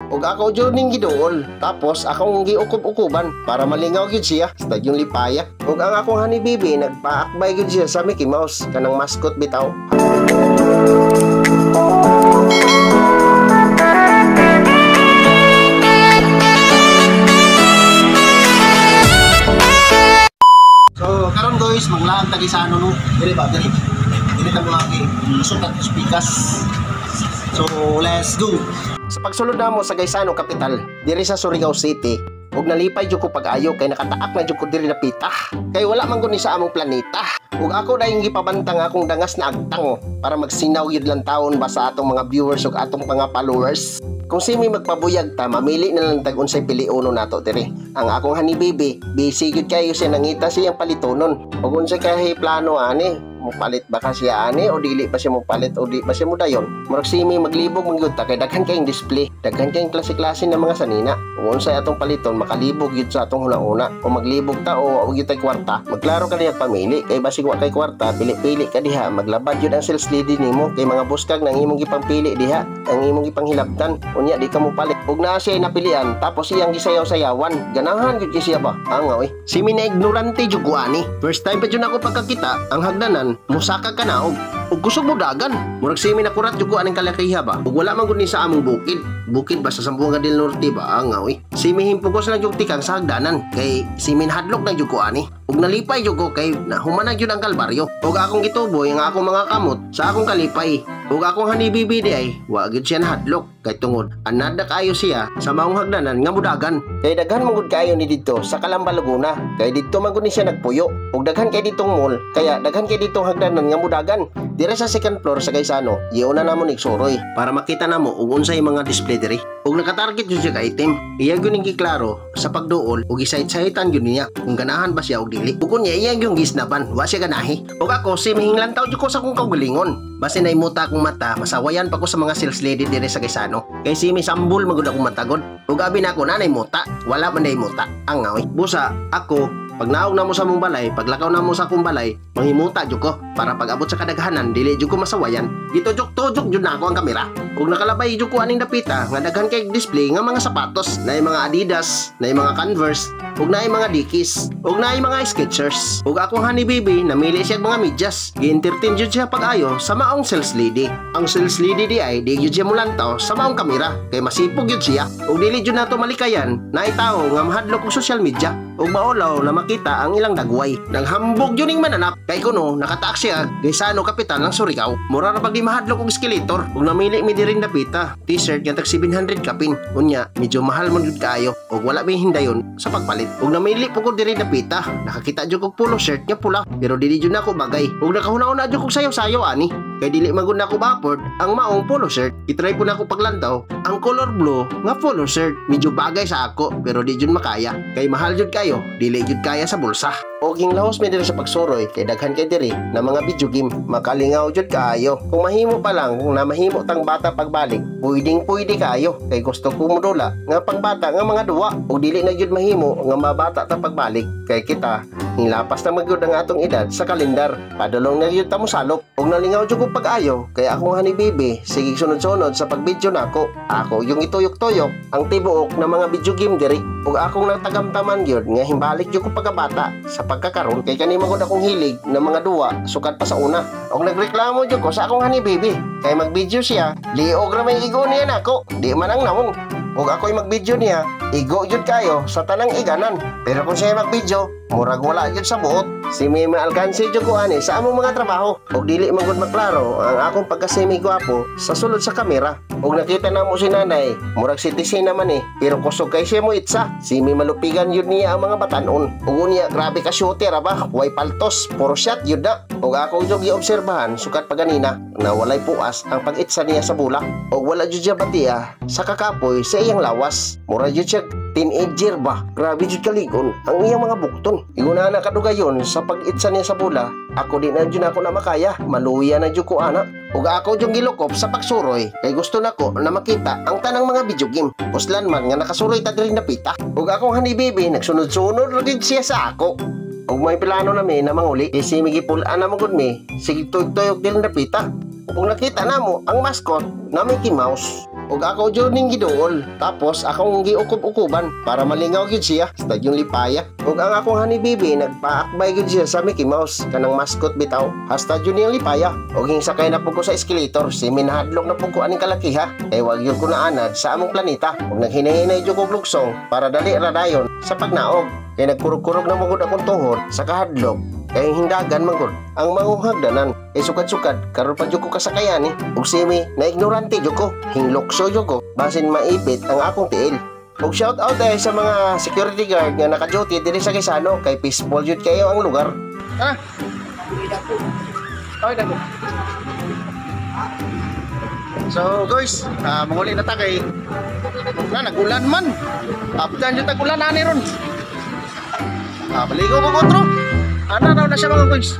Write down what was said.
Ug ako jud ning giduol. Tapos akong giukob-ukoban para malingaw gyud siya sa yung lipaya. Ug ang akong honey baby nagpaakbay gyud siya sa Mickey Mouse kanang mascot bitaw. So karon guys, maglaag tagi sa ano no. Dili ba dili. Dili ta moagi. Lusot at pikas. So let's go. Sa pagsulod namo sa Gaisano Capital, diri sa Surigao City, ug nalipay jud ko pag-ayo kay nakataak na jud ko diri napita. Kay wala man gud ni sa among planeta. Ug ako dayong gipabantang akong dangas na agtang para magsinaw gyud lang taon ba sa atong mga viewers ug atong mga followers. Kung simi magpabuyag ta, mamili na lang tag unsay piliuno nato diri. Ang akong honey baby, busy gyud kayo siya nangita siyang palitonon. Ug unsay kahi plano ani? Mupalit ba ka siya ani o dili pa siya mupalit o di ba siya mudayon? Murag simi maglibog man gyud ta kay daghan kayong display, daghan kayong klase-klase ng mga sanina. Ug unsay atong paliton makalibog gyud sa atong huna-una. O maglibog ta o wa gyud tay kwarta, magklaro ka niya pamili kay basig wa kay kwarta, pili-pili ka diha, maglabad gyud ang sales lady nimo kay mga buskag nang imong gipangpili diha, ang imong gipanghilabtan. Unya di ka mopalit. Ug naa siya napilian tapos iyang gisayaw-sayawan. Ganahan gyud kay siya ba? Angaw eh. Simi na ignorante jud ko ani. First time pa jud ako pagkakita ang hagdanan musaka ka na og kusog mo dagan. Murag simi na kurat jud ko aning kalakiha ba. Ug wala man gud ni sa among bukid. Bukid ba sa Zamboanga del Norte ba? Angaw eh. Simi himpugos lang jud tikang sa hagdanan kay simi hadlok na jud ko ani. Ug nalipay jud ko kay nahuman na jud ang kalbaryo. Ug akong gituboy ang akong mga kamot sa akong kalipay. Ug akong honey baby di ay wa gyud siya nahadlok kay tungod anada kaayo siya sa maong hagdanan nga mudagan. Kay daghan man gud kaayo ni didto sa Calamba, Laguna. Kay didto man gud ni siya nagpuyo. Ug daghan kay ditong mall kaya daghan kay ditong hagdanan nga mudagan. Dire sa second floor sa Gaisano, giuna namo nigsuroy para makita namo ug unsay mga display diri. Ug nakatarget jud siya ka item. Iya gyud ning giklaro sa pagduol ug gisayt-saytan gyud niya kung ganahan ba siya og dili. Ug unya iya gyud gisnaban, wa siya ganahi. Ug ako si mihinglantaw jud ko sa akong kaugalingon. Basin na imuta akong mata, masawayan pa ko sa mga sales lady dire sa Gaisano. Kay si mi sambol magud akong matagod. Ug abi na ako nanay muta, wala man day muta. Angaw. Busa ako pag naog na mo sa mong balay, paglakaw na mo sa akong balay, manghimuta jud ko para pag abot sa kadaghanan dili jud ko masawayan. Gitujok-tujok jud na ako ang kamera. Ug nakalabay jud ko aning dapita nga daghan kay display nga mga sapatos, naay mga Adidas, naay mga Converse, ug naay mga Dickies, ug naay mga Skechers. Ug akong honey baby namili siya og mga medyas. Gi-entertain jud siya pag-ayo sa maong sales lady. Ang sales lady di ay di jud siya mulantaw sa maong kamera kay masipog jud siya. Ug dili jud nato malikayan naay tawo nga mahadlok og social media ug maulaw na makita ang ilang dagway. Naghambog yun ning mananap kay kuno nakataak siya Gaisano Capital ng Surigao. Mura ra pag di mahadlok og escalator. Ug namili mi diri dapita t-shirt nga tag 700 kapin. Unya medyo mahal man gud kaayo ug wala may hindayon sa pagpalit. Ug namili po ko diri dapita, nakakita jud kog polo shirt nga pula pero dili jud nako bagay. Ug nakahuna-huna jud kog sayo-sayo ani kay dili man gud nako ma-afford ang maong polo shirt. I-try po nako paglantaw ang color blue nga polo shirt. Medyo bagay sa ako pero di jud makaya kay mahal jud kayo, dili jud kaya sa bulsa. O ging lahos mi diri sa pagsuroy kay daghan kay diri na mga video game, makalingaw jud kaayo. Kung mahimo pa lang, kung namahimo tang bata pagbalik, pwedeng pwede kaayo kay gusto ko modula nga pangbata nga mga duwa. Og dili na jud mahimo nga mabata ta pagbalik kay kita hinlapas na magyud ang atong edad sa kalendar. Padulong na jud ta mosalop. Og nalingaw jud ko pag-ayo kay akong honey baby sige sunod-sunod sa pagbidyo nako. Ako yung ituyok-tuyok ang tibuok na mga video game diri. Ug akong natagamtaman gyud nga himbalik jud ko pagkabata sa pagkakaron kay kani man gud akong hilig na mga duwa sukad pa sa una. Og nagreklamo jud ko sa akong honey baby kay magbidyo siya, liog ra may igo niya nako, di man ang nawong. Ug ako'y magbidyo niya, igo jud kayo sa tanang iganan. Pero kung siya magbidyo, murag wala jud sa buot. Si Mima Alcance jud ko ani sa among mga trabaho. Ug dili man gud maklaro ang akong pagkasemi gwapo sa sulod sa kamera. Ug nakita namo si nanay, murag citizen naman eh, pero kusog kay siya mo itsa. Si Mima malupigan yun niya ang mga batanon. Ug unya grabe ka shooter aba, way paltos, puro shot yun na. Ug ako jud giobserbahan sukat pa ganina na walay puas ang pag-itsa niya sa bulak. Ug wala jud siya batiya sa kakapoy sa iyang lawas. Mura jud siya teenager ba? Grabe jud kaligon ang iyang mga bukton. Iguna na kadugayon sa pag-itsa niya sa bula, ako di na jud ako na makaya, maluya na jud ko ana. Ug ako jud gilukop sa pagsuroy kay gusto nako na makita ang tanang mga video game. Puslan man nga nakasuroy ta diri napita. Ug akong honey baby nagsunod-sunod ra gid siya sa ako. Ug may plano nami na manguli kay si migipul-an na magud mi, sige tuyok-tuyok diri napita. Ug nakita namo ang mascot na Mickey Mouse. Ug ako jud ning giduol. Tapos akong giukob-ukoban para malingaw gyud siya. Hasta yung lipaya. Ug ang akong honey baby, nagpaakbay gyud siya sa Mickey Mouse, kanang mascot bitaw. Hasta jud niyang lipaya. Ug sakay na pud ko sa escalator, semi nahadlok na pud ko aning kalakiha. Kay wag gyud ko naanad sa among planeta. Ug naghinay-hinay jud kog lugsong para dali ra dayon sa pagnaog. Kay nagkurog-kurog na magud akong tuhod sa kahadlok. Kay hindagan man gud ang mga hagdanan. Kay sukad-sukad karon pa jud ko kasakayan eh. Ug semi na ignorante jud ko. Hinglukso jud ko basin maipit ang akong tiil. Ug shout out eh sa mga security guard nga naka-duty diri sa Gaisano kay peaceful jud kayo ang lugar. Ah. Okay na. So guys, manguli na ta kay na nagulan man. Abdan jud tag-ulan ani ron. Baligo ko otro. Ana raw na siya, mga guys.